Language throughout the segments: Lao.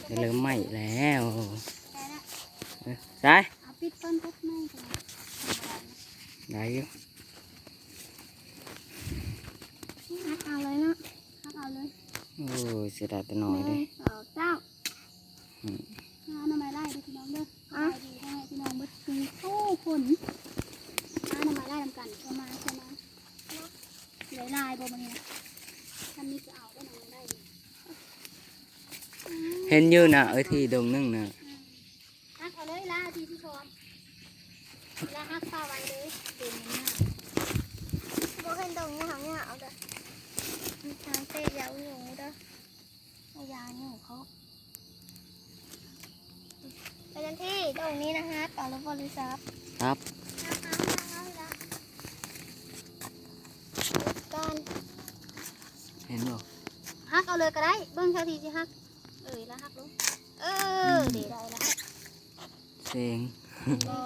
ຈະເລີ່ມໄໝ້ແລ້ວ. ໄດ້ລະ ເອີ ໄດ້ ເອົາປິດກ່ອນ ກົດໄໝ້ກ່ອນ. ໄດ້ຢູ່ ຫັກເອົາເລີຍເນາະ ຫັກເອົາເລີຍ. ໂອ້ຍ ເສຍດາຍແຕ່ໜໍ່ເດ້. ໜຶ່ງ ສອງ ສາມ. ອືມ ຫາໜໍ່ໄມ້ໄລ່ເດີພີ່ນ້ອງເດີ. ສະບາຍດີພໍ່ແມ່ພີ່ນ້ອງເບິດທຸກຄົນ ຫາໜໍ່ໄມ້ໄລ່ນຳກັນ. ເຂົ້າມາ ເຂົ້າມາ ໄດ້ຫຼາຍບໍ່ມື້ນີ້ນະ? ຄັນມີກໍເອົາໄດ້ໜໍ່ໄມ້ໄລ່. ເຫັນຢູ່ນະ ເອີ ທີ່ດົງໜຶ່ງນະ. ອືມ ຫັກເອົາເລີຍລະ ທີ່ຊິຊອນລະ ຫັກປາໄວ້ເດີ. ເປັນຫຍັງນະ ບໍ່ເຫັນດົງຍາວຍາວເດີ ທາງເຕະຢາວຢູ່ເດີ. ເອົາຢາຫຍັງເຂົາ ໄປທັນທີ ດອກນີ້ນະ ຫັກເອົາແລ້ວບໍ່ ຫຼືສັບ? ສັບ ຫັກເອົາ ຫັກເອົາລະ ກັນ ເຫັນບໍ່? ຫັກເອົາເລີຍກໍໄດ້ ເບິ່ງເທົ່າທີ່ຊິຫັກ. ເອີຍ ລະຫັກລົງ ເອີ ອືມ ເດ ໄດ້ລະ ເສັງ ເຫັນບໍ່?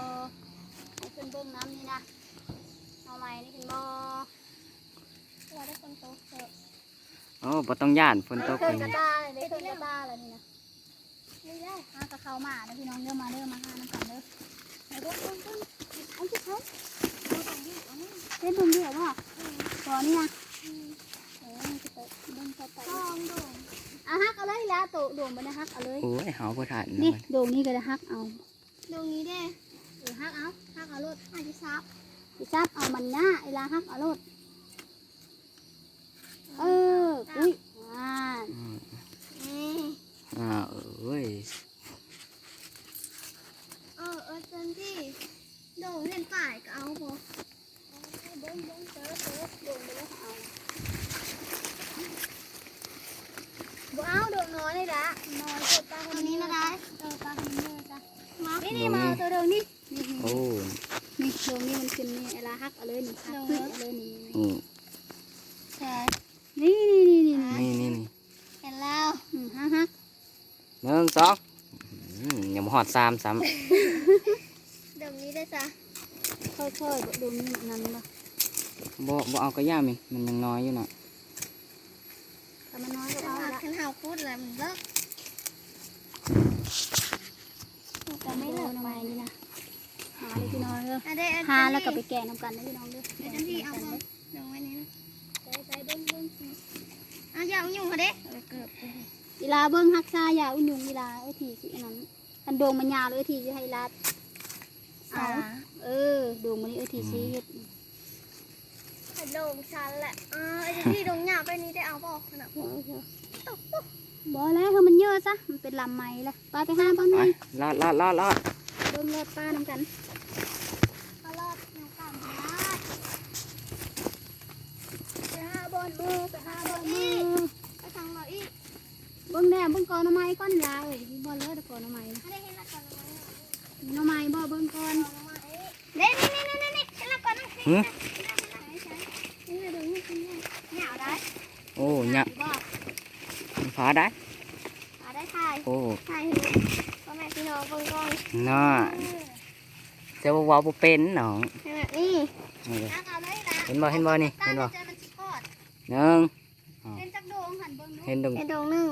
ໃຫ້ເພິ່ນເບິ່ງນຳນີ້ນະ ໜໍ່ໄມ້ນີ້ ເຫັນບໍ່? ວ່າໄດ້ຝົນຕົກເຖາະ. ໂອ້ ບໍ່ຕ້ອງຢ້ານຝົນຕົກ. ເອີ ເຂີນກະຕ່າເດ້ ເຂີນກະຕ່າລະນີ້ນະ. ນີ້ແຫຼະ ຫາກະເຂົ້າມາເດີພີ່ນ້ອງເດີ ມາເດີ ມາຫານຳກັນເດີ. ໄປເບິ່ງ ເບິ່ງ ເບິ່ງ ເອົາຊິເຂົ້າ ເຮັດດົງດຽວບໍ່? ອືມ ບໍ່ນີ້ນະ. ອືມ ເອີ ຊິໄປເບິ່ງຕໍ່ໄປ ສອງດົງ. ເອົາ ຫັກເອົາເລີຍລະ ໂຕດົງມັນນະ ຫັກເອົາເລີຍ. ໂອ້ຍ ເຮົາບໍ່ທັນ ນີ້ ໂດງນີ້ກໍໄດ້ ຫັກເອົາ ດົງນີ້ເດ້. ເອີ ຫັກເອົາ ຫັກເອົາໂລດ ອາດຊິສັບ ຊິສັບເອົາມັນນະ ອີຫຼາຫັກເອົາໂລດ. ເອີ ອຸ້ຍ ອ່າ ອືມ ເອີ ອ້າວເອີຍ ເອີ ເອີ ເຊີນທີ່ ໂດງເຫັນປາຍກໍເອົາບໍ່? ເບິ່ງ ເບິ່ງ ເຊີ ເຊີ ໂດງໄປແລ້ວເອົາ ບໍ່ເອົາ ໂດງນ້ອຍນີ້ລະ ນ້ອຍໂພດ ປາເຫັນນີ້ລະໄດ້ ເອີ ປາເຫັນນີ້ລະຈ້ະ ມາ ນີ້ ນີ້ ມາເອົາໂຕໂດງນີ້ ນີ້ ນີ້ ໂອ້ ນີ້ ໂດງນີ້ມັນຂຶ້ນນີ້ ເວລາຫັກເອົາເລີຍນີ້ ຫັກປຶ້ງເອົາເລີຍນີ້ ອືມ ໃຊ່ ນີ້ ນີ້ ນີ້ ນີ້ ນີ້ ນີ້ ນີ້ ນີ້ ເຫັນແລ້ວ ອືມ ຫັກ ຫັກ ໜຶ່ງ ສອງ ອືມ ຍັງບໍ່ຮອດສາມຊ້ຳ ດົງນີ້ເດ້ຊະ ຄ່ອຍໆ ດົງນີ້ມັນນັ້ນບໍ່ ບໍ່ ບໍ່ເອົາກະຢ່າມີ ມັນຍັງນ້ອຍຢູ່ນະ ຖ້າມັນນ້ອຍກໍເອົາລະ ຄັນເຮົາຂຸດລະມັນເລີກ ມັນກໍໄມ່ເລີກໄປນີ້ນະ ຫາເລີຍພີ່ນ້ອງເດີ ຫາແລ້ວກໍໄປແກະນຳກັນເດີພີ່ນ້ອງເດີ ເດີ ຈັນທີ່ເອົາເບິ່ງ ລົງໄວ້ນີ້ນະ ໃສ່ໆ ເບິ່ງ ເບິ່ງ ເອົາຢາອຸຍຸງເຮົາເດ້ ເອີ ເກີບ ອີລາເບິ່ງຮັກສາຢາອຸຍຸງ ອີລາເອີຍ ທີ່ຊິອັນນັ້ນ ຄັນດົງມັນຍາວເລີຍ ທີ່ຊິໃຫ້ລັດ ເອົາ ເອີ ດົງມັນນີ້ ເອີ ທີ່ຊິເຮັດ ອືມ ຄັນດົງຊັ້ນແຫຼະ ເອີ ທີ່ດົງຍາວໄປນີ້ໄດ້ເອົາບໍ່ ເອີ ບໍ່ແລ້ວ ໃຫ້ມັນເຍອະຊະ ມັນເປັນລຳໄມ້ລະ ໄປ ໄປຫາເບິ່ງ ໄປ ລອດ ລອດ ລອດ ລອດ ເບິ່ງລອດປ່ານຳກັນ ມາລອດນຳກັນ ໄປຫາບ່ອນມື ໄປຫາບ່ອນມື ໄປທາງລອດອີກ ເບິ່ງແດ່ ເບິ່ງກອໜໍ່ໄມ້ກ່ອນລາເອີຍ ມີບ່ອນເລີດກອໜໍ່ໄມ້ນະ ອັນນີ້ເຫັນລະກອໜໍ່ໄມ້ ໜໍ່ໄມ້ບໍ່ ເບິ່ງກ່ອນ ເດ້ ນີ້ໆໆໆ ເຫັນລະກອນ ຫື? ຍາວໄດ໋ ໂອ້ ຍາວ ບໍ່ ມັນຜາໄດ໋ ຜາໄດ໋ ຖ່າຍ ໂອ້ ຖ່າຍໃຫ້ພໍ່ແມ່ພີ່ນ້ອງເບິ່ງກ່ອນ ນະ ເອີ ແຕ່ວ່າເວົ້າບໍ່ເປັນນ້ອງ ເຫັນແບບນີ້ ເອີ ເຫັນບໍ່ ເຫັນບໍ່ ນີ້ ເຫັນບໍ່ ມັນຊິຂອດ ໜຶ່ງ ອ້າວ ເຫັນຈັກໂດງຫັ້ນເບິ່ງດູ ເຫັນດົງ ເຫັນດົງໜຶ່ງ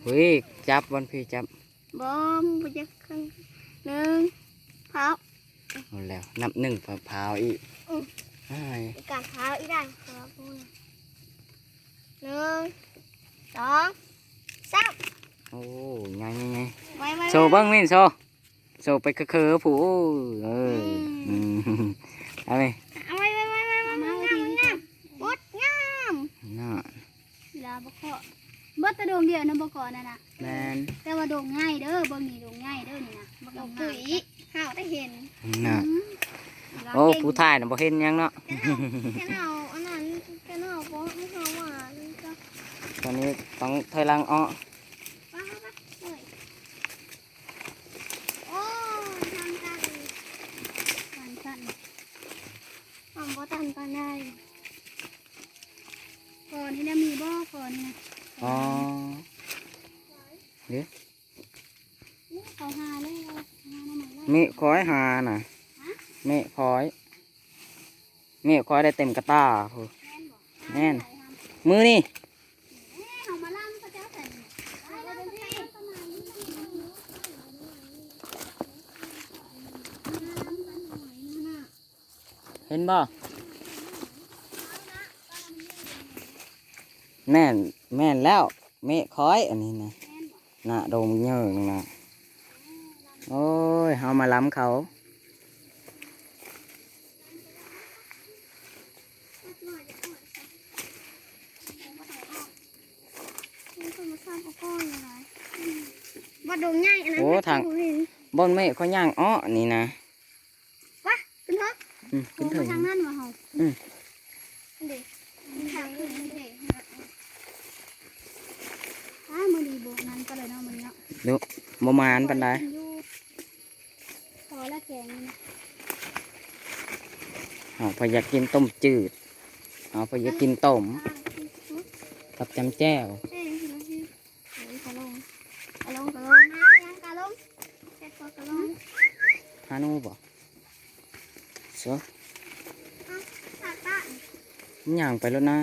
ຫຸຍ ຈັບບ່ອນພີ້ ຈັບ ບໍ່ ມັນບໍ່ຢາກຂຶ້ນ ໜຶ່ງ ພາວ ເອົາແລ້ວ ນັບໜຶ່ງ ພາວອີກ ອືມ ອ້າຍ ມີການພາວອີກໄດ໋ ພາວ ໜຶ່ງ ສອງ ສາມ ໂອ້ ໃຫຍ່ໆໆ ໄວໆໆ ໂຊເບິ່ງ ມິ້ນ ໂຊ ໂຊໄປເຄີໆ ຜູ້ ເອີ ອືມ ອືມ ເອົາໄປ ເອົາໄວ້ໆໆໆ ງາມໆ ງົດງາມ ງົດງາມ ນະ ເວລາບໍ່ເຄາະ ເບິດແຕ່ດົງດຽວນະ ບໍ່ເຄາະນັ້ນນະ ແມ່ນ ແຕ່ວ່າດົງໃຫຍ່ເດີ ເບິ່ງນີ້ດົງໃຫຍ່ເດີນີ້ນະ ບັກ ດົງ ງາມ ຫາວໄດ້ເຫັນ ນະ ອືມ ໂອ້ ຜູ້ຖ່າຍນະບໍ່ເຫັນຫຍັງເນາະ ແຕ່ເຮົາ ແຕ່ເຮົາອັນນັ້ນ ແຕ່ເຮົາບໍ່ ເຮົາວ່າ ຕອນນີ້ຕ້ອງຖອຍຫຼັງເອາະ ໄປໆໆ ໂອ້ຍ ໂອ້ຍ ທາງຕັນ ທາງຕັນ ຫອມບໍ່ຕັນປານໃດ ຂໍນີ້ນະ ມີບໍ່ ຂໍນີ້ນະ ອໍ ເດ້ ນີ້ເຂົາຫາແລ້ວ ຫາໜໍ່ໄມ້ແລ້ວ ນີ້ຂ້ອຍຫານະ ຮະ ນີ້ຂ້ອຍ ນີ້ຂ້ອຍໄດ້ເຕັມກະຕ່າພຸ້ນ ແມ່ນບໍ່ ແມ່ນ ມື້ນີ້ ເອີ ເຮົາມາລຳເຂົາເຈົ້າໃສ່ນີ້ ໄປລຳເຂົາເຈົ້າ ເຫັນບໍ່? ແມ່ນ ແມ່ນແລ້ວ ເມະຂ້ອຍອັນນີ້ນະ ນະ ດົງເຍີງນະ. ໂອ້ຍ ເຮົາມາລຳເຂົາ. ບໍ່ດົງໃຫຍ່ອັນນັ້ນ ໂອ້ ທາງ ບໍ່ເຫັນ ບ່ອນເມະຂ້ອຍຍ່າງເອາະນີ້ນະ. ປະ ຂຶ້ນເຖາະ. ອືມ ຂຶ້ນເຖິງ ທາງນັ້ນວ່າເຮົາ. ອືມ ເດ້ ທາງຂຶ້ນເດ້. ອ້າ ມື້ນີ້ບໍ່ນັ້ນປານໃດເນາະ ມື້ນີ້ເນາະ. ບໍ່ ບໍ່ໝານປານໃດ. ພໍແລ້ວແກງນີ້ນະ. ເຮົາພະຢາກກິນຕົ້ມຈືດ ເຮົາພະຢາກກິນຕົ້ມ ອ່າ ກັບຈຳແຈ່ວ. ເອີ ກະລົງ ກະລົງ ກະລົງ ຫາຫຍັງກະລົງ ເຮັດກໍກະລົງ ຫາໜູບໍ? ຊະ ເອົາ ຫາປາ ຍ່າງໄປໂລດນາ.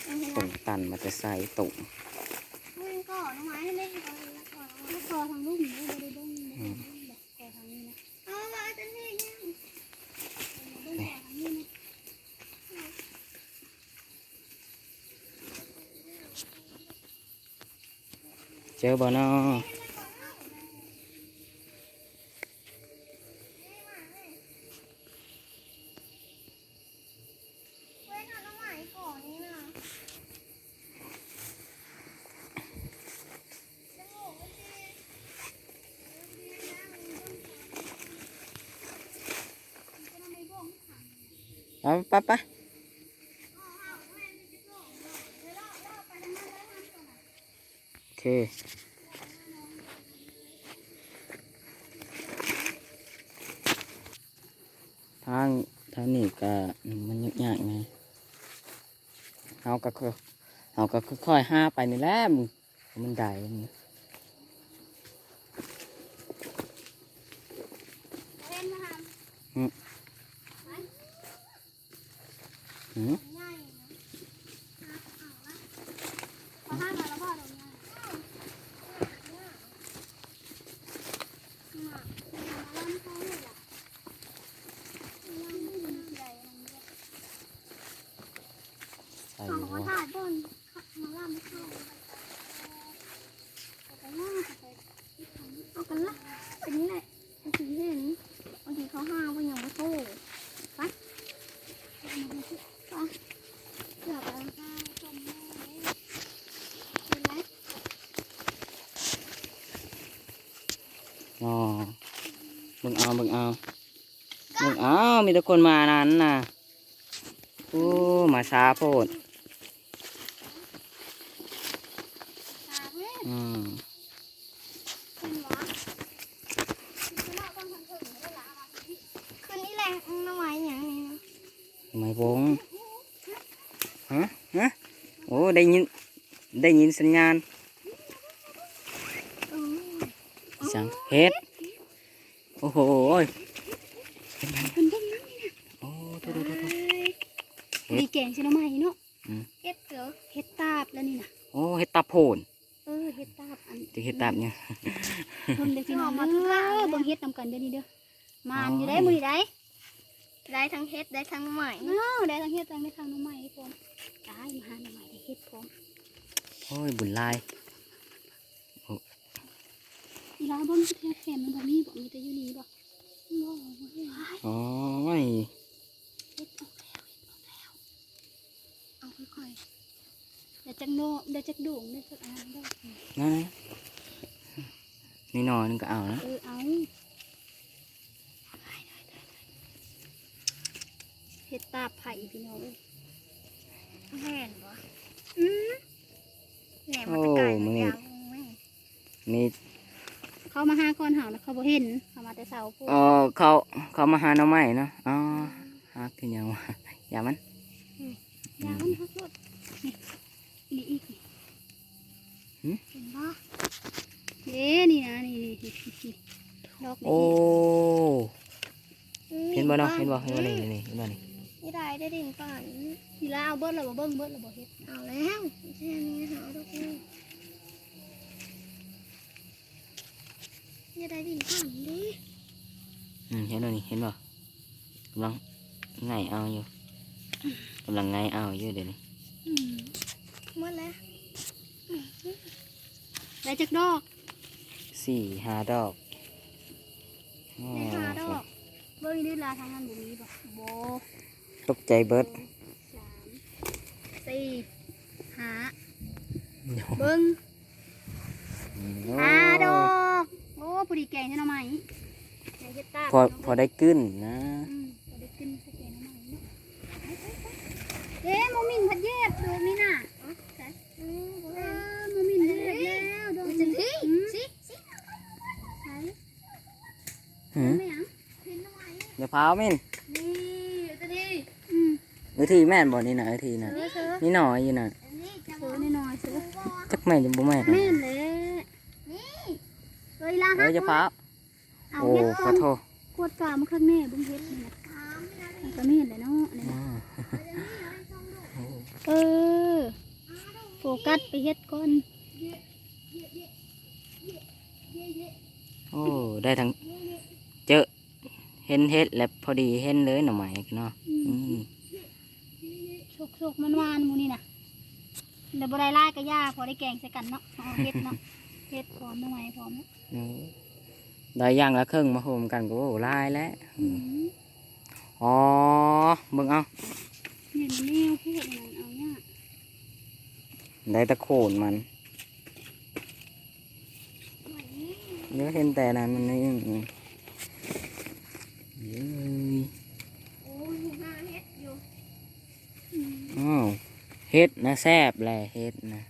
ເອີ ເຫັນລະ ຕົງຕັນມາແຕ່ໃສຕົງ ມັນກໍໜໍ່ໄມ້ເລີຍ ກໍ ກໍທາງລຸ່ມນີ້ ບໍ່ໄດ້ເບິ່ງ ອືມ ກໍທາງນີ້ນະ. ເອົາວ່າຈະເຮັດຫຍັງ ເບິ່ງກໍທາງນີ້ນະ. ເຈີບໍ່ນໍ? ເອົາ ໄປ ໄປ. ໂອເຄ ທາງ ທາງນີ້ກະ ອືມ ມັນຍາກໆແດ່ ເຮົາກະ ເຮົາກະຄ່ອຍໆຫາໄປນີ້ແຫຼະ ມັນໄດ້. ຫືມ ຫືມ ໃສ່ ເອົາ ຫົວ ມາລຳເຂົ້າ ເອົາກັນລະ ເອົາກັນລະ ເປັນນີ້ແຫຼະ ມັນຊິເຫັນ ບາງທີເຂົາຫາວ່າຍັງບໍ່ໂຕ ໄປ ໄປ ເກືອບແລ້ວ ເຫັນໄໝ? ອໍ ເບິ່ງເອົາ ເບິ່ງເອົາ ເບິ່ງເອົາ ມີແຕ່ຄົນມານັ້ນນະ. ໂອ້ ມາຊ້າໂພດ ອືມ ຂຶ້ນນີ້ແຫຼະ ໜໍ່ໄມ້ຫຍັງນີ້ນະ ໜໍ່ໄມ້ບົງ ຮະ ຮະ ໂອ້ ໄດ້ຍິນ ໄດ້ຍິນສັນຍານ ອືມ ອີຫຍັງ ເຫັດ. ໂອ້ໂຫ ເຫັນໄໝ? ເພິ່ນເບິ່ງນັ້ນນີ້ນະ ໂອ້ ໂທ້ໆໆໆ ເອີຍ ເຫັດ ນີ້ແກງໃສ່ໜໍ່ໄມ້ເນາະ ອືມ ເຫັດເດີ ເຫັດຕາບລະນີ້ນະ ໂອ້ ເຫັດຕາບໂພນ ເອີ ເຫັດຕາບ ອັນ ຈະເຫັດຕາບຫຍັງ ເບິ່ງເດີພີ່ນ້ອງເດີ ເບິ່ງເຫັດນຳກັນເດີນີ້ເດີ ໝານຢູ່ໄດ໋ ໂອ້ຍ ມື້ນີ້ໄດ໋ ໄດ້ທັງເຫັດ ໄດ້ທັງໜໍ່ໄມ້ ອ້າວ ໄດ້ທັງເຫັດ ໄດ້ທັງໜໍ່ໄມ້ພ້ອມ ຕາຍ ມາຫາໜໍ່ໄມ້ໄດ້ເຫັດພ້ອມ ໂອ້ຍ ບຸນຫຼາຍ. ອີຫຼາ ເບິ່ງແຖວແຄມມັນບໍ່ມີບໍ? ມີແຕ່ຢູ່ນີ້ບໍ? ໂອ້ຍ ໂອ້ຍ ເຮັດອອກແລ້ວ ເຮັດອອກແລ້ວ ເອົາຄ່ອຍໆ ດຽວຈັກໂນ ດຽວຈັກໂດງ ດຽວຈັກອັນນັ້ນດອກ ນັ້ນ ນີ້ໜໍ່ໜຶ່ງກໍເອົານະ ເອີ ເອົາ. ເຮັດຕາບໄຜ່ພີ່ນ້ອງເອີຍ ແມ່ນບໍ່? ອືມ ແໜມມາແຕ່ໄກ ໂອ້ ມື້ນີ້ ນີ້ ເຂົາມາຫາກ່ອນເຮົານະ ເຂົາບໍ່ເຫັນ ເຂົາມາແຕ່ເຊົ້າພຸ້ນ ເອີ ເຂົາ ເຂົາມາຫາໜໍ່ໄມ້ເນາະ ອໍ ອືມ ຫັກຄືຫຍັງວະ ຢ່າມັນ ອືມ ຢ່າມັນ ອືມ ຫັກໂລດ ນີ້ ນີ້ອີກນີ້ ຫຶ? ເຫັນບໍ່? ເດ້ ນີ້ນະ ນີ້ ນີ້ ດອກນີ້ ໂອ້ ອືມ ເຫັນບໍ່ເນາະ? ເຫັນບໍ່? ເຫັນບໍ່? ນີ້ ນີ້ ນີ້ ເຫັນບໍ່ນີ້? ນີ້ໄດ້ ໄດ້ດິນກ່ອນ ອີຫຼາເອົາເບິດແລ້ວບໍ່? ເບິ່ງເບິດແລ້ວບໍ່ເຫັດ? ເອົາແລ້ວ ແຄ່ນີ້ຫາເອົາດອກນີ້ ນີ້ໄດ້ດິນກ່ອນເດ້ ອືມ ເຫັນແລ້ວນີ້ ເຫັນບໍ່? ກຳລັງ ໄງເອົາຢູ່ ກຳລັງໄງເອົາຢູ່ດຽວນີ້. ອືມ ໝົດແລ້ວ. ໄດ້ຈັກດອກ? ສີ່ຫ້າດອກ. ໂອ້ ໄດ້ຫ້າດອກ. ເບິ່ງຢູ່ລະ ທາງນັ້ນບໍ່ມີບໍ່? ບໍ່. ຕົກໃຈເບິດ. ສອງ ສາມ ສີ່ ຫ້າ ເບິ່ງ ໂອ້ ຫ້າດອກ. ໂອ້ ພໍດີແກງໃສ່ໜໍ່ໄມ້ ໃສ່ເຫັດຕາບ ພໍ ເນາະ ພໍໄດ້ກິ່ນນະ. ອືມ ພໍໄດ້ກິ່ນໃສ່ແກງໜໍ່ໄມ້ເນາະ. ເອີ ໝູມິນພັດຢຽບດອກນີ້ນະ. ເອີ ໝູມິນພັດຢຽບແລ້ວດອກນີ້. ອືມ ຊິ ຊິ ໃສ່ ຫືມ ແມ່ນຫຍັງ? ຢ່າພາວມິນ ນີ້ ຕົວນີ້. ອືມ ເອີ ທີ່ແມ່ນບໍ່ນີ້ນະ? ເອີ ທີ່ນະ ເອີ ນີ້ໜໍ່ຢູ່ນະ. ເອີ ນ້ອຍໆ ຈັກແມ່ນບໍ່ແມ່ນ ແມ່ນແຫຼະ. ນີ້ ເອີຍ ລາ ເອີ ຢ່າພາວ. ເອົາ ໂອ້ ເຫັດກ່ອນ ຂໍໂທດ. ກວດກາມາຄັກແນ່ ເບິ່ງເຫັດນີ້ນະ ມັນກະແມ່ນແຫຼະເນາະ ນີ້ນະ. ອືມ ເອີ ໂຟກັສໄປເຫັດກ່ອນ. ໂອ້ ໄດ້ທັງເຈີ ເຫັນເຫັດແລ້ວພໍດີເຫັນເລີຍໜໍ່ໄມ້ເນາະ. ອືມ ອືມ ສຸກໆ ມັນຫວານໝູ່ນີ້ນະ ແລ້ວບໍ່ໄດ້ຫຼາຍກະຢ່າ ພໍໄດ້ແກງໃສ່ກັນເນາະ. ເອົາເຫັດເນາະ ເຫັດພ້ອມໜໍ່ໄມ້ພ້ອມເນາະ. ເອີ ໄດ້ຢ່າງລະເຄິ່ງມາໂຮມກັນກະ ໂອ້ ຫຼາຍແລ້ວ. ອືມ ອໍ ເບິ່ງເອົາ ເຫັນແນວເຮັດນັ້ນເອົາຍາກ ໄດ້ແຕ່ໂຄນມັນ. ເອີ ເຫັນແຕ່ນັ້ນມັນນີ້. ເອີຍ ໂອ້ຍ ຫາເຫັດຢູ່. ອືມ ອ້າວ ເຫັດນະແຊບແຫຼະ ເຫັດນະ.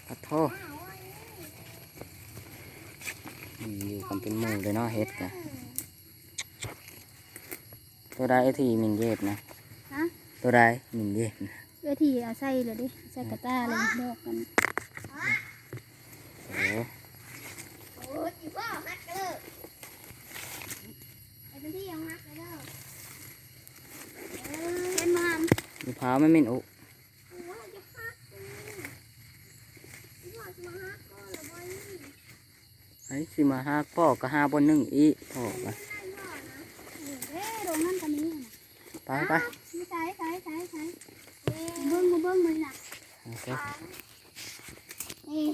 ປະໂທ ອືມ ຢູ່ກັນເປັນໝູ່ເລີຍເນາະ ເຫັດກະ. ຕົວໃດທີ່ມິນເຢບນະ? ຮະ? ຕົວໃດມິນເຢບນະ? ເອື້ອຍທີ່ເອົາໃສ່ແລ້ວເດ້ ໃສ່ກະຕ່າເລີຍ ດອກກັນ. ໂອ້ ໂອ້ຍ ອີພໍ່ ຫັກເລີຍ ໄອ້ເປັນທີ່ເອົາຫັກເລີຍ. ເອີ ເຫັນບໍ່ຫັ້ນ? ມະພ້າວມັນມິນ ໂອ້ ໂອ້ຍ ຢ່າຫັກເລີຍ ອີພໍ່ ຊິມາຫັກກ່ອນລະບໍ່? ໃຜຊິມາຫາພໍ່ກະຫາບ່ອນໜຶ່ງອີກ ພໍ່ກະ. ເອີ ດົງນັ້ນກະມີນະ. ໄປ ໄປ ຢູ່ໃສ ໃສ ໃສ ໃສ? ເບິ່ງ ມາເບິ່ງມື້ນີ້ນະ. ໂອເຄ ນີ້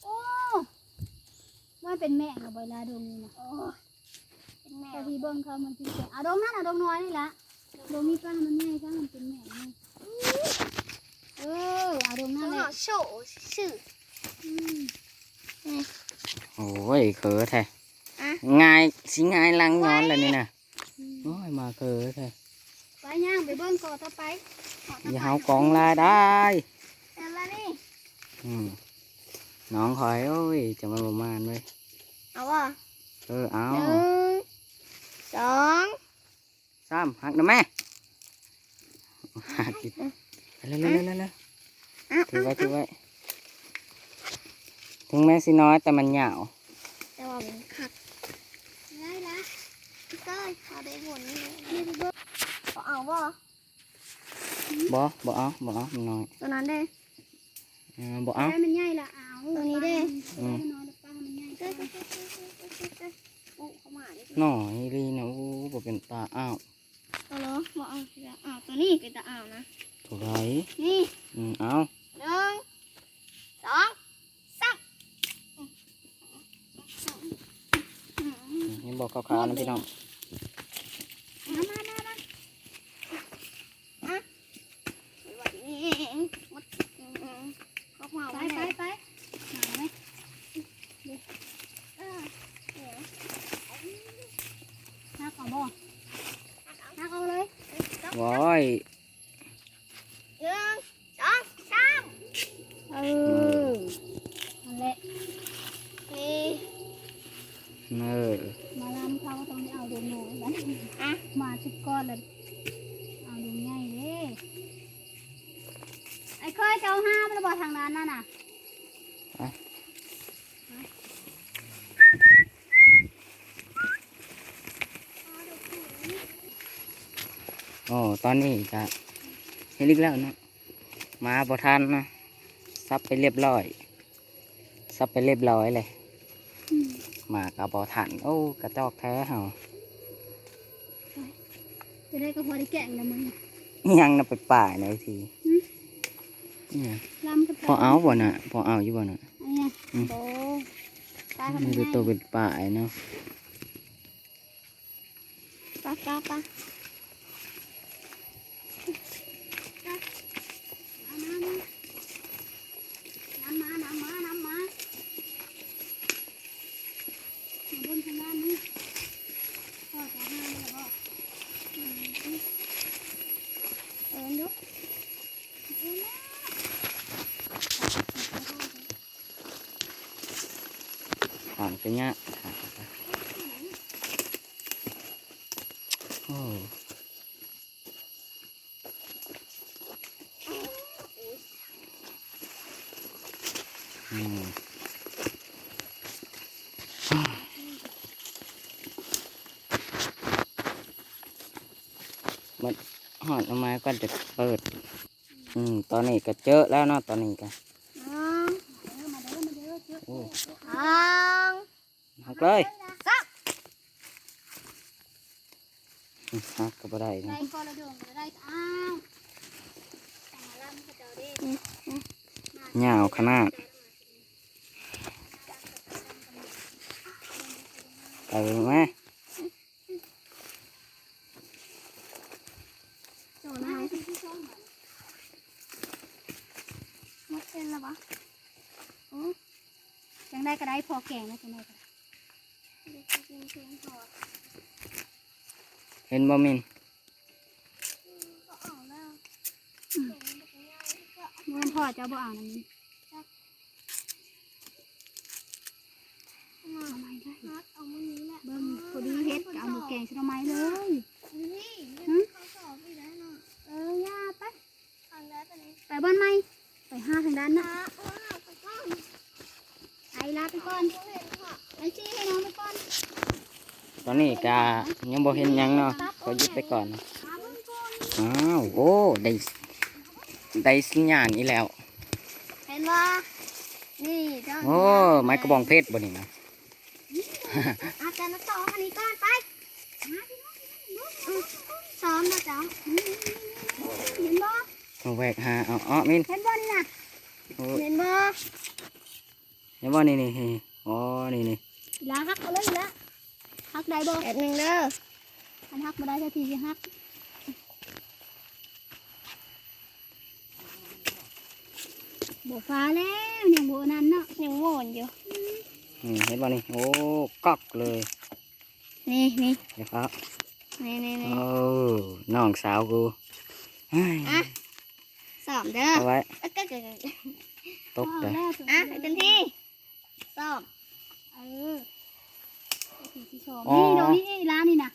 ໂອ້ ມັນເປັນແມງລະບໍ່ລະດົງນີ້ນະ. ໂອ້ ເປັນແມງ ເຂົາຊິເບິ່ງເຂົາມັນຊິເປັນ. ເອົາດົງນັ້ນ ເອົາດົງນ້ອຍນີ້ລະ ດົງນີ້ປະໃຫ້ມັນໃຫຍ່ຊະ ມັນເປັນແມງນີ້. ເອີ ເອົາດົງນັ້ນແຫຼະ ໂຊຊື່. ອືມ ໂອ້ຍ ເຂີແທ້ ອະ ຫງາຍ ຊິຫງາຍຫຼັງຍ້ອນແລ້ວນີ້ນະ. ໂອ້ຍ ມາເຂີແທ້ ໄປຍ່າງໄປເບິ່ງກໍຕໍ່ໄປ ຢ່າເຮົາກອງລາຍໄດ້. ແຕ່ລະນີ້ ອືມ ນ້ອງຂ້ອຍ ໂອ້ຍ ຈະມາບໍ່ມານເວີຍ. ເອົາບໍ່? ເອີ ເອົາ ໜຶ່ງ ສອງ ສາມ ຫັກນະແມ່. ເລັວໆ ເລັວໆ ຖືໄວ້ ຖືໄວ້. ເຖິງແມ່ນຊິນ້ອຍແຕ່ມັນຍາວ ແຕ່ວ່າມັນຄັກ. ໄດ້ລະ ເກີຍ ເອົາໄດ້ບຸນນີ້ ບໍ່ເອົາບໍ່? ບໍ່ ບໍ່ເອົາ ບໍ່ເອົາ ມັນນ້ອຍ. ຕົວນັ້ນເດ້ ເອີ ບໍ່ເອົາ ໃຫ້ມັນໃຫຍ່ລະເອົາ. ຕົວນີ້ເດ້ ອືມ ໃຫ້ມັນນ້ອຍລະປະໃຫ້ມັນໃຫຍ່. ອຸ ເຂົ້າມາເດ້ ນ້ອຍອີ່ຫຼີນະ. ໂອ້ ບໍ່ເປັນຕາເອົາ. ໂຕໂລ ບໍ່ເອົາ ເອົາ ໂຕນີ້ເປັນຕາເອົານະ. ໂຕໃດ? ນີ້ ອືມ ເອົາ ໜຶ່ງ ສອງ ສາມ. ອືມ ນີ້ບໍ່ຂາວໆນະພີ່ນ້ອງ. ມາ ມາ ມາ ມາ ອະ ໄປ ໄປ ໄປ ມາໄປ ເອີ ເອີ ຫັກເອົາບໍ່? ຫັກເອົາເລີຍ. ໂອ້ຍ ໜຶ່ງ ສອງ ສາມ. ເອີ ເອີ ນັ້ນແຫຼະ ນີ້ ເອີ ມາລຳເຂົາຕ້ອງໄດ້ເອົາດົງນ້ອຍບາດນີ້ ອະ ມາຊຸດກ່ອນລະເອົາດົງໃຫຍ່ເດ້. ໄອ້ເຄີຍ ເຈົ້າຫາມາແລ້ວບໍ່ທາງນັ້ນນະ? ໄປ ໂອ້ ຕອນນີ້ກະເຮັດອີກແລ້ວເນາະ ມາບໍ່ທັນນະ ສັບໄປລຽບລ້ອຍ ສັບໄປລຽບລ້ອຍເລີຍ. ອືມ ມາກະບໍ່ທັນ. ໂອ້ ກະຈອກແທ້ເຮົາ. ໂຕ ຈະໄດ້ກໍພໍໄດ້ແກງນະມື້ນີ້. ອີ່ຫຍັງນະ ໄປປ່ານະ ໄອ້ທີ? ຫຶ? ອີ່ຫຍັງ? ລຳກັບ ພໍເອົາບໍ່ນະ? ພໍເອົາຢູ່ບໍ່ນະ? ອັນນີ້ນະ? ອືມ. ໂອ້ ປາທຳໄມ ມີແຕ່ໂຕເປັນປາເນາະ. ປະ ປະ ປະ ມາ ມາ ມາ ນຳມາ ນຳມາ ນຳມາ ມາເບິ່ງທາງດ້ານນີ້. ພໍ່ຈະຫາແລ້ວບໍ່? ອືມ ເອີ້ນດູ ເອີ້ນແລ້ວ. ຖາມໄປຍະ ໂອ້ ອືມ ມັນຮອດເອົາມາກ່ອນຈະເປີດ. ອືມ ຕອນນີ້ກໍເຈີແລ້ວເນາະ ຕອນນີ້ກໍ ອ້າວ ມາເດີ ມາເດີ ເຈີ ໂອ້ ອ້າວ ຫັກເລີຍ ສັບ ອືມ ຫັກກໍບໍ່ໄດ້ນະ ໄດ້ກໍລະດົງກໍໄດ້ ອ້າວ ແຕ່ງລຳຂະເຈົ້າເດ້ ອືມ ອືມ ຍາວຂະໜາດ ໄປມາ. ໂຕນ້ອຍ ໝົດເສັ້ນແລ້ວບໍ່? ໂອ້ ຈັ່ງໃດກໍໄດ້ ພໍແກງແລ້ວ ຈັ່ງໃດກໍໄດ້. ເຫັນບໍ່ມິນ? ອືມ ແມ່ນພໍ່ເຈົ້າບໍ່ເອົານຳນີ້. ເອົາໃໝ່ໄດ້ ເບິ່ງພໍດີເຮັດ ກໍເອົາມາແກງໃສ່ໜໍ່ໄມ້ເລີຍ. ຫຶ? ເອີ ຢ່າໄປ ໄປບ່ອນໃໝ່ ໄປຫາທາງດ້ານນັ້ນ ໄປລາໄປກ່ອນ ໄປຊີ້ໃຫ້ນ້ອງໄປກ່ອນ. ຕອນນີ້ກະຍັງບໍ່ເຫັນຫຍັງເນາະ ຂໍຢຸດໄປກ່ອນ. ອ້າວ ໂອ້ ໄດ້ ໄດ້ສັນຍານອີກແລ້ວ ເຫັນບໍ່? ນີ້ ໂອ້ ໄມ້ກະບອງເພັດບໍ່ນີ້ນະ? ອາຈານມາສອງອັນນີ້ກ່ອນ ໄປ ຊ້ອມນະເຈົ້າ ເຫັນບໍ່? ເອົາແວກຫາ ເອົາ ເອົາ ມິນ ເຫັນບໍ່ນີ້ນະ? ໂອ້ຍ ເຫັນບໍ່? ເຫັນບໍ່ນີ້ ນີ້ ນີ້ ອໍ ນີ້ ນີ້ ລາຫັກເອົາເລີຍລະ ຫັກໄດ້ບໍ່? ແປັບໜຶ່ງເດີ ຄັນຫັກບໍ່ໄດ້ ເຈົ້າທີ່ຊິຫັກ ບໍ່ຟ້າແລ້ວ ຍັງບໍ່ອັນນັ້ນເນາະ ຍັງໂຫວ່ນຢູ່ ອືມ ນີ້ ເຫັນບໍ່ນີ້? ໂອ້ ກອກເລີຍ ນີ້ ນີ້ ດຽວເຂົາ ນີ້ ນີ້ ນີ້ ໂອ້ ນ້ອງສາວກູ ອະ ຊ້ອມເດີ ເອົາໄວ້ ເອີ ຕົກເດີ ເອົາແລ້ວ ຕົກເດີ ອ່ະ ເຕັມທີ່ ຊ້ອມ ເອີ ເປັນທີ່ຊ້ອມ ອໍ ນີ້ ດອກນີ້ ນີ້ ລານີ້ນະ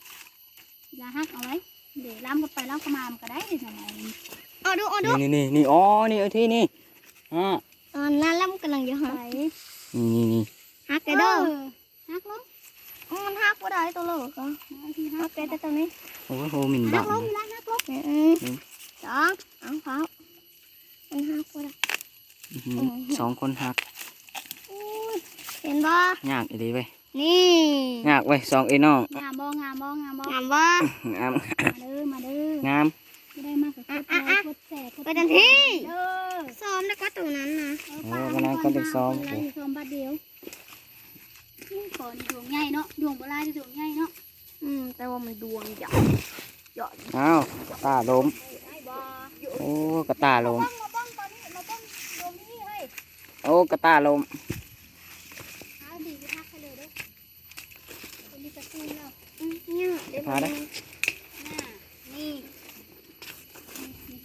ລາຫັກເອົາໄວ້ ເດ ລຳກັນໄປ ລຳກັນມາ ມັນກໍໄດ້ເດ ສະໄໝ ເອົາດູ ເອົາດູ ນີ້ ນີ້ ນີ້ ອໍ ນີ້ ເອົາທີ່ນີ້ ຮະ ອັນນັ້ນລຳກຳລັງຢູ່ຫັ້ນ ນີ້ ນີ້ ນີ້ ຫັກເດີ ເອີ ຫັກລົງ ມັນຫັກບໍ່ໄດ້ໂຕເລີກ ເອົາທີ່ຫັກ ຫັກແຕ່ ແຕ່ໂຕນີ້ ໂອ້ໂຫ ມິນບັງ ຫັກລົງ ນີ້ລະ ຫັກລົງ ອືມ ອືມ ສອງ ເອົາ ເອົາ ມັນຫັກບໍ່ໄດ້ ອືຫື ສອງຄົນຫັກ ອຸ້ຍ ເຫັນບໍ່? ຍາກອີ່ຫຼີເວີຍ ນີ້ ຍາກເວີຍ ສອງເອື້ອຍນ້ອງ ງາມບໍ່? ງາມບໍ່? ງາມບໍ່? ງາມບໍ່? ງາມ ມາເດີ ມາເດີ ງາມ ບໍ່ໄດ້ມາກໍກົດໄລ ອະ ກົດແຊ ກົດ ໄປທັນທີ ເດີ ຊ້ອມແລ້ວກໍໂຕນັ້ນນະ ເອີ ໂອ້ ປາ ມັນກໍໄດ້ຊ້ອມ ຄົນລະ ຊ້ອມບາດດຽວ ນີ້ກໍນີ້ດວງໃຫຍ່ເນາະ ດວງບໍ່ຫຼາຍ ແຕ່ດວງໃຫຍ່ເນາະ ອືມ ແຕ່ວ່າມັນດວງໃຫຍ່ ຍອດ ອ້າວ ກະຕ່າລົ້ມ ໂອ້ ກະຕ່າລົ້ມ ມາເບິ່ງ ມາເບິ່ງຕອນນີ້ ມາເບິ່ງໂດມນີ້ເຮີ້ຍ ໂອ້ ກະຕ່າລົ້ມ ເອົາດີ ໄປຮັກໃຫ້ເລີຍເດີ້ ເປັນມີກະຕູນແລ້ວ ອືມ ນີ້ ໄປພາເດີ້ ນີ້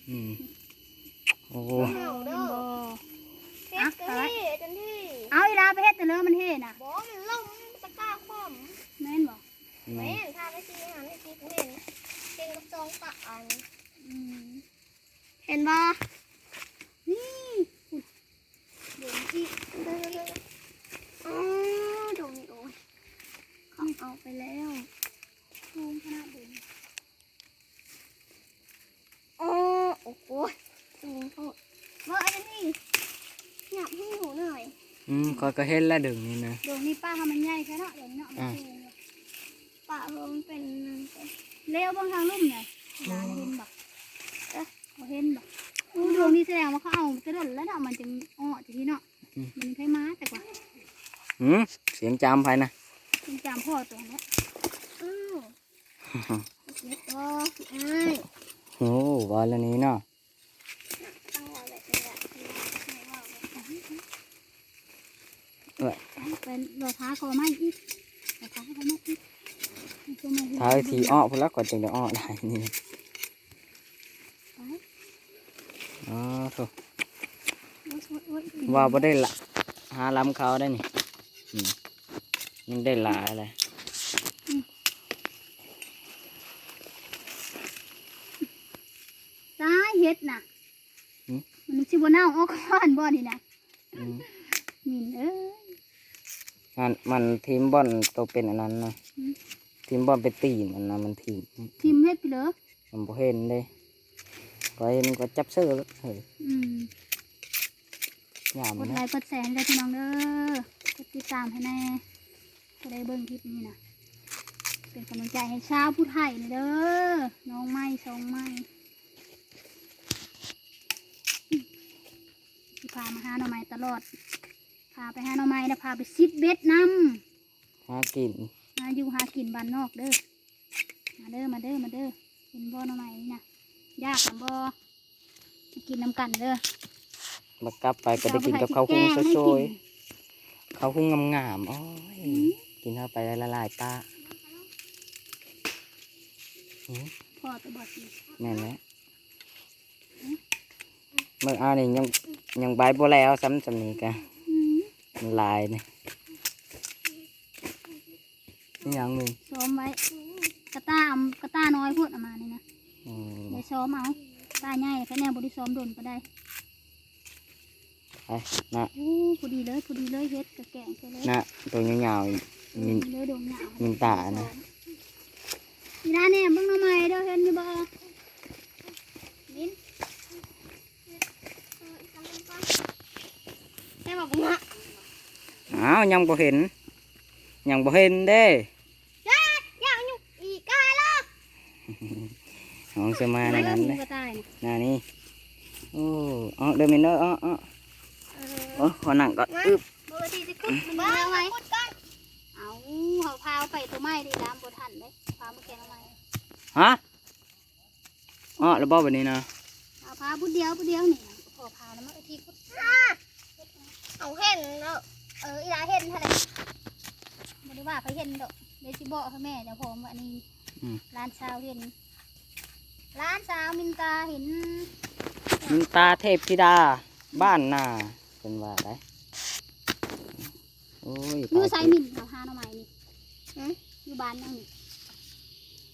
ອືມ ໂອ້ ເອົາເດີ້ ເຮັດກັນນີ້ ເຮັດກັນນີ້ ເອົາອີ່ຫຼາໄປເຮັດແຕ່ເລີ ມັນເຮັດນະ ບໍ່ ມັນລົ້ມ ມັນຕະກ້າຂວ້ຳ ແມ່ນບໍ່? ແມ່ນ ພາໄປຊີ້ຫັ້ນ ໄດ້ຈິບເຫັນ ເຫັນກັບສອງຕາອັນ ອືມ ເຫັນບໍ່? ນີ້ ໂດງອີກ ອໍ ໂດງອີກ ໂອ້ຍ ເຂົາເອົາໄປແລ້ວ ສູງຂະໜາດເດີ ອໍ ໂອ້ໂຫ ສູງໂພດ ບໍ່ ອັນນີ້ ຫຍັບໃຫ້ໜູໜ້ອຍ ອືມ ຂ້ອຍກໍເຫັນແລ້ວ ເດີງນີ້ນະ ໂດງນີ້ປະເຮົາມັນໃຫຍ່ແທ້ເນາະ ໂດງນີ້ເນາະ ມັນສູງ ອ່າ ປະເຮົາມັນເປັນນັ້ນ ເລວເບິ່ງທາງລຸ່ມນະ ຫຼານເຫັນບໍ່? ເອີ ບໍ່ເຫັນບໍ່? ໂອ້ ດວງນີ້ແສດງວ່າເຂົາເອົາແຕ່ດົນແລ້ວເນາະ ມັນຈຶ່ງເອາະຈັ່ງຊີ້ເນາະ. ອືມ ມັນໃຜມາແຕ່ກວ່າ. ຫືມ ສຽງຈາມໃຜນະ? ສຽງຈາມພໍ່ຕົວນັ້ນແຫຼະ. ອ້າວ ເກັບບໍ່ ອ້າຍ? ໂອ້ ວ່າແລ້ວນີ້ເນາະ. ເອີ ໄປລໍຖ້າກໍມາອີກ ລໍຖ້າກໍມາອີກ ຖ້າທີ່ເອາະພຸ້ນລະ ກໍຈຶ່ງໄດ້ເອາະໄດ້ນີ້. ໄປ ອໍ ໂທ້ ໂອ້ຍ ໂອ້ຍ ໂອ້ຍ ວ່າບໍ່ໄດ້ລະ ຫາລຳເຂົາໄດ້ນີ້. ອືມ ຍັງໄດ້ຫຼາຍເລີຍ. ອືມ ຕາຍ ເຫັດນະ. ຫືມ ມັນຊິບໍ່ເນົ່າອອກກ່ອນບໍ່ນີ້ນະ? ອືມ ມິນເອີຍ ອັນ ມັນຖິ້ມບ່ອນໂຕເປັນອັນນັ້ນນະ. ຫືມ ຖິ້ມບ່ອນເປັນຕີນອັນນັ້ນ ມັນຖິ້ມ ຖິ້ມເຮັດໄປເລີ. ມັນບໍ່ເຫັນເດ້ ກໍເຫັນກໍຈັບເຊີໂລດເຮີ້ຍ. ອືມ ຍາມ ກົດໄລ ນະ ກົດແຊໃຫ້ເດີພີ່ນ້ອງເດີ ກົດຕິດຕາມໃຫ້ແດ່. ຜູ້ໃດເບິ່ງຄລິບນີ້ນະ ເປັນກຳລັງໃຈໃຫ້ຊາວຜູ້ໄທແດ່ເດີ ນ້ອງໃໝ່ ຊ່ອງໃໝ່. ຊິພາມາຫາໜໍ່ໄມ້ຕະຫຼອດ ພາໄປຫາໜໍ່ໄມ້ແລ້ວພາໄປຊິດເບັດນຳ ຫາກິນ ຫາຢູ່ຫາກິນບ້ານນອກເດີ. ມາເດີ ມາເດີ ມາເດີ ເຫັນບໍ່ໜໍ່ໄມ້ນີ້ນະ ຢາກນຳບໍ່? ກິນນຳກັນເດີ ບັດກັບໄປກໍໄດ້ກິນກັບເຂົ້າຫຸງໂຊຍໆ ເຂົ້າຫຸງງາມໆ. ໂອ້ຍ ຫືມ ກິນເຂົ້າໄປລະລາຍປາກ. ຫືມ ພໍແຕ່ບໍ່ຊິ ແມ່ນແຫຼະ. ເບິ່ງ ອາ ນີ້ຍັງ ຍັງໃບບໍ່ແລ້ວຊ້ຳ ສ່ຳນີ້ກະ ຫືມ ມັນຫຼາຍນີ້. ອີຫຍັງນີ້? ຊ້ອມໄວ້ ກະຕ່າ ກະຕ່ານ້ອຍໂພດເອົາມານີ້ນະ. ອືມ ໄດ້ຊ້ອມເອົາ ກະຕ່າໃຫຍ່ ຄັນແນວບໍ່ໄດ້ຊ້ອມດົນປານໃດ. ໄປນະ ໂອ້ ພໍດີເລີຍ ພໍດີເລີຍ ເຮັດກະແກງໃສ່ເລີຍນະ. ໂຕຍາວໆ ມິນ ເລີຍ ດົງຍາວ ມິນຕານະ. ນີ້ນະ ແນມເບິ່ງໜໍ່ໄມ້ເດີ ເຫັນຢູ່ບໍ່? ມິນ ແຕ່ວ່າບໍ່ມາ. ອ້າວ ຍັງບໍ່ເຫັນ ຍັງບໍ່ເຫັນເດ້. ຢ່າ ຢ່າຫຍຸ້ງອີກາລະ ຫ້ອງສະມາໃນນັ້ນເດ້ ໜ້ານີ້. ໂອ້ ເອົາເດີມິນເດີ ເອົາ ເອົາ ເອີ ໂອ້ ຂໍນັ່ງກ່ອນ. ອຶບ ບໍ່ດີຊິຂຸດ ມັນມາໄວ. ເອົາ ເຮົາພາໄປຕົວໃໝ່ເດ້ ດາມບໍ່ທັນເດ້ ພາມາແກງເອົາໃໝ່. ຮະ? ເອາະແລ້ວບໍ່ບັດນີ້ນະ? ເອົາພາຜູ້ດຽວ ຜູ້ດຽວນີ້ ພໍພາແລ້ວມາທີ່ຂຸດ. ເຮົາເຫັນເນາະ ເອີ ອີຫຼາເຫັນຫັ້ນແຫຼະ ບໍ່ໄດ້ວ່າໃຜເຫັນດອກ ເດຊິບອກໃຫ້ແມ່ເຈົ້າຂອງວ່າອັນນີ້. ອືມ ຫຼານສາວເຫັນ ຫຼານສາວມິນຕາເຫັນ ມິນຕາເທບທິດາ ບ້ານນາ ເພິ່ນວ່າໄດ. ໂອ້ຍ ຢູ່ໃສມິນ ເຮົາຫາໜໍ່ໄມ້ນີ້? ຫື? ຢູ່ບ້ານຫຍັງນີ້?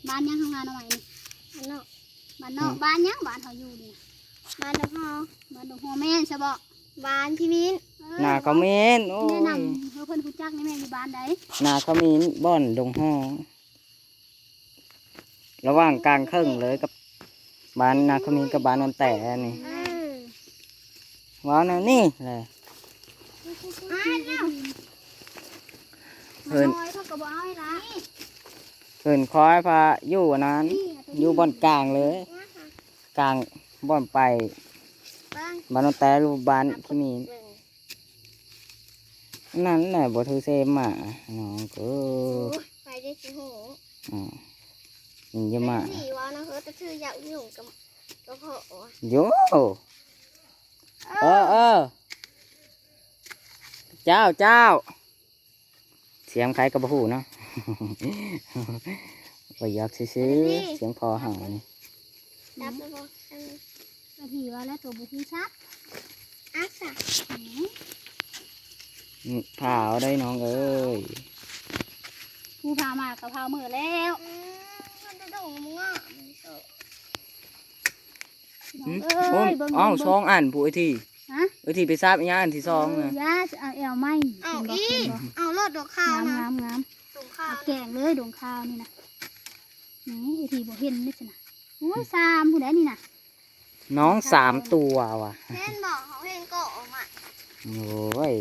ບ້ານຫຍັງເຮົາຫາໜໍ່ໄມ້ນີ້? ບ້ານນອກ ບ້ານນອກ. ຫື? ບ້ານຫຍັງ ບ້ານເຮົາຢູ່ນີ້? ບ້ານດົງຫໍ. ບ້ານດົງຫໍແມ່ນຊະບໍ່? ບ້ານຂະມິນ ເອີ ນາຂະມິນ. ໂອ້ຍ ແນະນຳໃຫ້ເພິ່ນຮູ້ຈັກແດ່ແມ່ ຢູ່ບ້ານໃດ? ນາຂະມິນ ບ່ອນດົງຫໍ. ລະຫວ່າງກາງເຄິ່ງເລີຍກັບບ້ານນາຂະມິນກັບບ້ານນອນແຕນີ້. ເອີ ເວົ້າແນວນີ້ແຫຼະ. ເພິ່ນ ເພິ່ນຄອຍພາຢູ່ອັນນັ້ນ ຢູ່ບ່ອນກາງເລີຍ ກາງບ່ອນໄປບ້ານນອນແຕ ຫຼືບ້ານຂະມິນ. ນັ້ນແຫຼະ ບໍ່ຖືເສມາ ນ້ອງເອີຍ. ໂອ້ຍ ໃຜໄດ້ຊິຮູ້. ອືມ ມັນຢ່າມາ ເອີ ໂຢ ເອີ ເອີ ເຈົ້າ ເຈົ້າ ສຽງໃຜກໍບໍ່ຮູ້ເນາະ ບໍ່ຢາກຊື່ໆ ສຽງພໍ່ເຮົານີ້. ຈັບແລ້ວບໍ່? ກະຖືວ່າແລ້ວໂຕບໍ່ຮູ້ຈັກ. ອາຊະ ອືມ ອືມ ພ້າວໄດ໋ນ້ອງເອີຍ. ຜູ້ພາມາກໍພ້າວເມີແລ້ວ. ອືມ ມັນຈະດົງງາມ. ນ້ອງເອີຍ ເບິ່ງ ເອົ້າ ເບິ່ງ ສອງອັນຜູ້ເອື້ອຍທີ. ຮະ? ເອື້ອຍທີໄປຊາບອີຫຍັງອັນທີສອງນະ? ເອີ ຢ່າ ຊິເອົາແອວໃໝ່. ເອົາອີກ ເຫັນບໍ່ ເອົາໂລດດອກຂາວນະ. ງາມໆໆ ດອກຂາວ ເອົາແກງເລີຍ ດອກຂາວນີ້ນະ. ນີ້ເອື້ອຍທີບໍ່ເຫັນເດ້ຊັ້ນນະ. ໂອ້ຍ ສາມຜູ້ໃດນີ້ນະ. ນ້ອງສາມຕົວວ່າ. ເຫັນບໍ່ ເຮົາເຫັນກໍອອກມາ. ໂອ້ຍ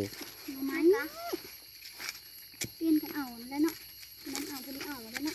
ມາ ປ່ຽນກັນເອົາແລ້ວເນາະ. ນັ້ນເອົາ ຜູ້ນີ້ເອົາແລ້ວເນາະ.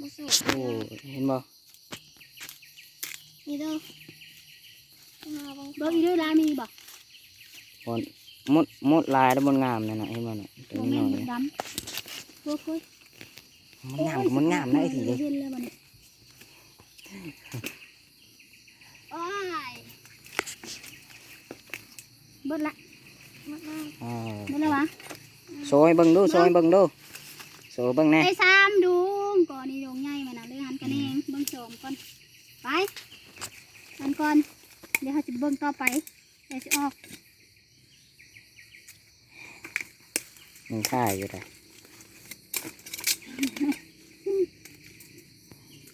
ບໍ່ສຸກ ໂອ້ ເຫັນບໍ່? ນີ້ເດີ ເບິ່ງອີເດີ ລາຍມີບໍ່? ບ່ອນ ມົດ ມົດລາຍແລ້ວ ມົດງາມນັ້ນນະ ເຫັນບໍ່ນະ? ໂຕນ້ອຍໆ ໂອ້ຍ ມັນງາມ ມັນງາມນະ ໄອ້ທີ່ເດ້ ເຫັນແລ້ວບັດນີ້. ໂອ້ຍ ເບິດລະ ເບິດແລ້ວ ເອີ ເບິດແລ້ວຫວາ? ໂຊໃຫ້ເບິ່ງດູ ໂຊໃຫ້ເບິ່ງດູ ໂຊເບິ່ງແດ່ ໄດ້ສາມດຸງ ກໍນີ້ດົງໃຫຍ່ມັນນະ ເລີຍຫັນກະແໜງ ອືມ ເບິ່ງສອງກ່ອນ ໄປ ອັນກ່ອນ ດຽວເຮົາຊິເບິ່ງຕໍ່ໄປ ດຽວຊິອອກ. ມັນຖ່າຍຢູ່ໃດ໋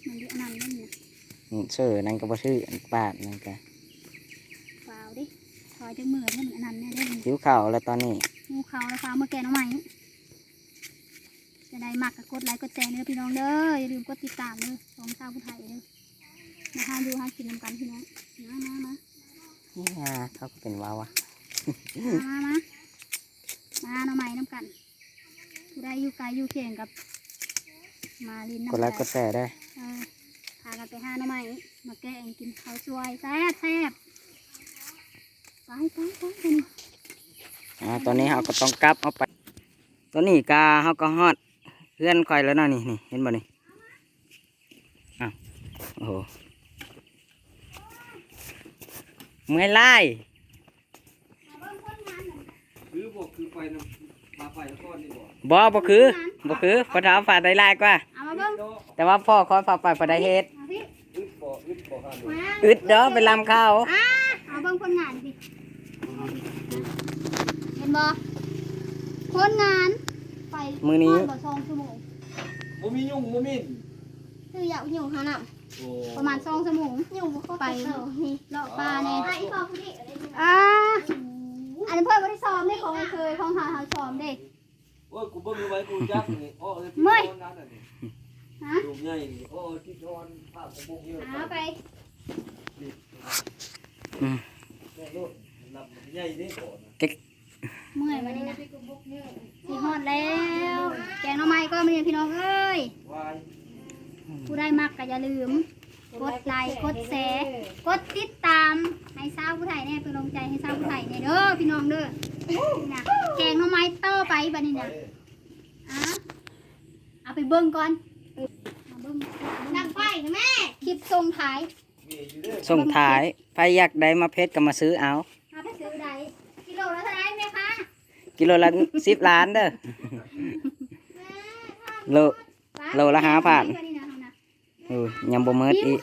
ມັນຢູ່ອັນນັ້ນນັ້ນນະ ອືມ ເສີນັ້ນກໍບໍ່ຖືກ ປາດນັ້ນກະ ຟ້າວເດ້ ຂໍຈັກມື້ໃຫ້ມັນອັນນັ້ນແດ່ເດ້ ຫິວເຂົ້າແລ້ວຕອນນີ້ ຫິວເຂົ້າແລ້ວ ຟ້າວມາແກງໜໍ່ໄມ້ ຈະໄດ້ມັກກໍກົດໄລກົດແຊເດີພີ່ນ້ອງເດີ ຢ່າລືມກົດຕິດຕາມເດີ ຊ່ອງຊາວຜູ້ໄທເດີ ມາຫາຢູ່ຫາກິນນຳກັນພີ່ນ້ອງ ມາ ມາ ມາ ນີ້ຫາ ເຂົາກໍເປັນວາວະ ມາ ມາ ມາ ມາໜໍ່ໄມ້ນຳກັນ ຜູ້ໃດຢູ່ໄກຢູ່ຂຽງກັບມາຫຼິ້ນນຳ ກົດໄລກົດແຊເດີ ເອີ ພາກັນໄປຫາໜໍ່ໄມ້ມາແກງກິນເຂົ້າສວຍ ແຊບໆ ໄປ ໄປ ໄປ ໄປ ອ່າ ຕອນນີ້ເຮົາກໍຕ້ອງກັບ ເຮົາໄປ ຕອນນີ້ກະເຮົາກໍຮອດເຮືອນຂ້ອຍແລ້ວເນາະ ນີ້ ນີ້ ເຫັນບໍ່ນີ້? ອ້າວ ໂອ້ໂຫ ເມື່ອຍຫຼາຍ ຄືບໍ່ຄືໄຟນຳ ພາໄຟນະຄອນນີ້ບໍ່? ບໍ່ ບໍ່ຄື ບໍ່ຄື ພໍ່ເຖົ້າພາໄດ້ຫຼາຍກວ່າ ເອົາມາເບິ່ງ ແຕ່ວ່າພໍ່ຂ້ອຍພາໄປ ບໍ່ໄດ້ເຮັດ ອາ ອຶດບໍ່ ອຶດບໍ່ ອຶດເດີ ໄປລຳເຂົາ ອາ ເອົາເບິ່ງຜົນງານຕິ ເຫັນບໍ່ ຜົນງານ ໄປມື້ນີ້ ຮອດບໍ່ ສອງຊົ່ວໂມງ ບໍ່ມີຍຸງບໍ່ມິນ ຄືຢາກຍຸງຫານ້ຳ ໂອ້ ປະມານສອງຊົ່ວໂມງ ຍຸງບໍ່ເຂົ້າໄປ ໄປເລາະປ່າແດ່ ອ່າ ອັນນີ້ເພິ່ນບໍ່ໄດ້ຊ້ອມເດ້ ຂອງເຄີຍ ຂອງເຮົາ ເຮົາຊ້ອມເດ້ ໂອ້ຍ ກູເບິ່ງໄວ້ ກູຈັກນີ້ ເອີ ເມື່ອຍ ຮະ ລູກໃຫຍ່ນີ້ ເອີ ທີ່ນອນພາກຂອງພວກເຍອະ ຫາໄປ ອືມ ແມ່ໂລດ ລຳໃຫຍ່ເດ້ ເກ ເມື່ອຍບັດນີ້ນະ ຊິຮອດແລ້ວ ແກງໜໍ່ໄມ້ກໍມື້ນີ້ພີ່ນ້ອງເອີຍ ຜູ້ໃດມັກກໍຢ່າລືມ ກົດໄລ ກົດແຊ ກົດຕິດຕາມໃຫ້ຊາວຜູ້ໄທແດ່ ເປັນກຳລັງໃຈໃຫ້ຊາວຜູ້ໄທແດ່ເດີພີ່ນ້ອງເດີ ນະ ແກງໜໍ່ໄມ້ຕໍ່ໄປບັດນີ້ນະ ອ່າ ເອົາໄປເບິ່ງກ່ອນ ເອົາເບິ່ງ ດັງໄຟນະແມ່ ຄລິບສົ່ງທ້າຍ ສົ່ງທ້າຍ ໃຜຢາກໄດ້ໝາກເຜັດກໍມາຊື້ເອົາ ເອົາໄປຊື້ໄດ້ ກິໂລລະເທົ່າໃດແມ່ຄ້າ? ກິໂລລະສິບລ້ານເດີ ໂລ ໂລລະຫ້າພັນ ເອີ ຍັງບໍ່ໝົດອີກ